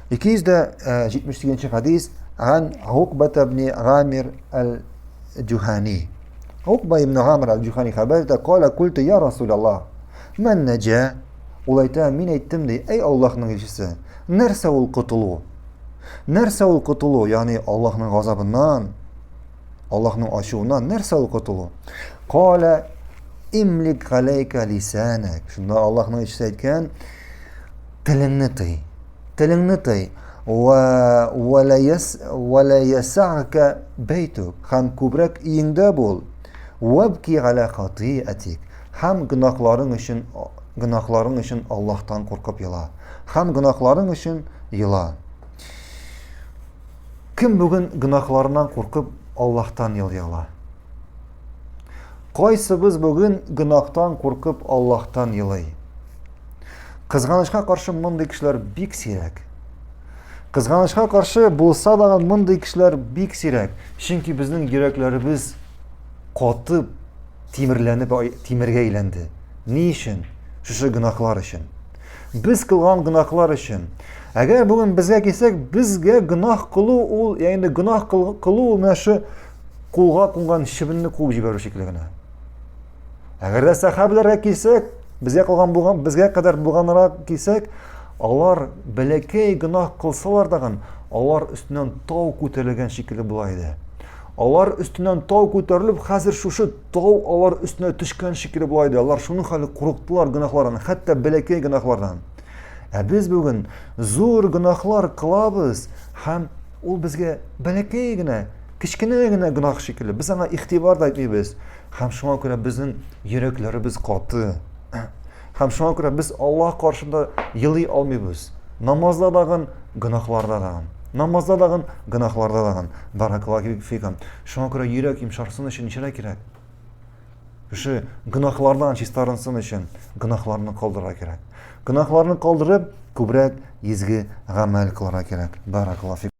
278 хадис Ан Укба ибн Гамир аль-Джухани. Укба ибн Гамир аль-Джухани хәбәр итә, кала культу я Расулаллах. Мән наҗа? Ул әйтә, мин әйттем ди, әй Аллаһның илчесе, нәрсә ул котылу? Нәрсә ул котылу? Ягъни Аллаһның газабыннан, Аллаһның ачуыннан нәрсә ул котылу? Кала имлик галәйка лисанак. Шунда Аллаһның илчесе әйткән, телеңне тый. Телеңне тый. Ва ва ясака бәйтүк. Һәм күбрәк өеңдә бул. Вабки галя хатиатик. Һәм гөнаһларың өчен гөнаһларың өчен Аллаһтан куркып ела. Һәм гөнаһларың өчен ела. Кем бүген гөнаһларыннан куркып Аллаһтан елый ала? Кайсыбыз бүген гөнаһтан куркып Аллаһтан елый? Кызганычка каршы мондый кешеләр бик сирәк. Кызганычка каршы булса да мондый кешеләр бик сирәк. Чөнки безнең йөрәкләребез катып, тимерләнеп тимергә әйләнде. Ни өчен? Шушы гөнаһлар өчен. Без кылган гөнаһлар өчен. Әгәр бүген безгә килсәк, безгә гөнаһ кылу ул, ягъни гөнаһ кылу ул менә шу кулга кунган чебенне куып җибәрү шикелле генә. Әгәр дә сәхабәләргә килсәк, безгә кылган булган, безгә кадәр булганнарга килсәк, алар бәләкәй гөнаһ кылсалар дагын, алар өстеннән тау күтәрелгән шикелле була иде. Алар өстеннән тау күтәрелеп, хәзер шушы тау алар өстенә төшкән шикелле була иде. Алар шуның хәле курыктылар гөнаһлардан, хәтта бәләкәй гөнаһлардан. Ә без бүген зур гөнаһлар кылабыз һәм ул безгә бәләкәй генә, кечкенә генә гөнаһ шикелле. Без аңа игътибар да итмибез. Һәм шуңа күрә безнең йөрәкләребез каты. Һәм шуңа күрә без Аллаһ каршында елый алмыйбыз. Намазда дагын, гөнаһларда дагын. Намазда дагын, гөнаһларда дагын. Баракаллаху фикум. Шуңа күрә йөрәк йомшарсын өчен ничәләр кирәк? Шушы гөнаһлардан чистарынсын өчен гөнаһларны калдырырга кирәк. Гөнаһларны калдырып, күбрәк изге гамәл кылырга кирәк. Баракаллаху фикум.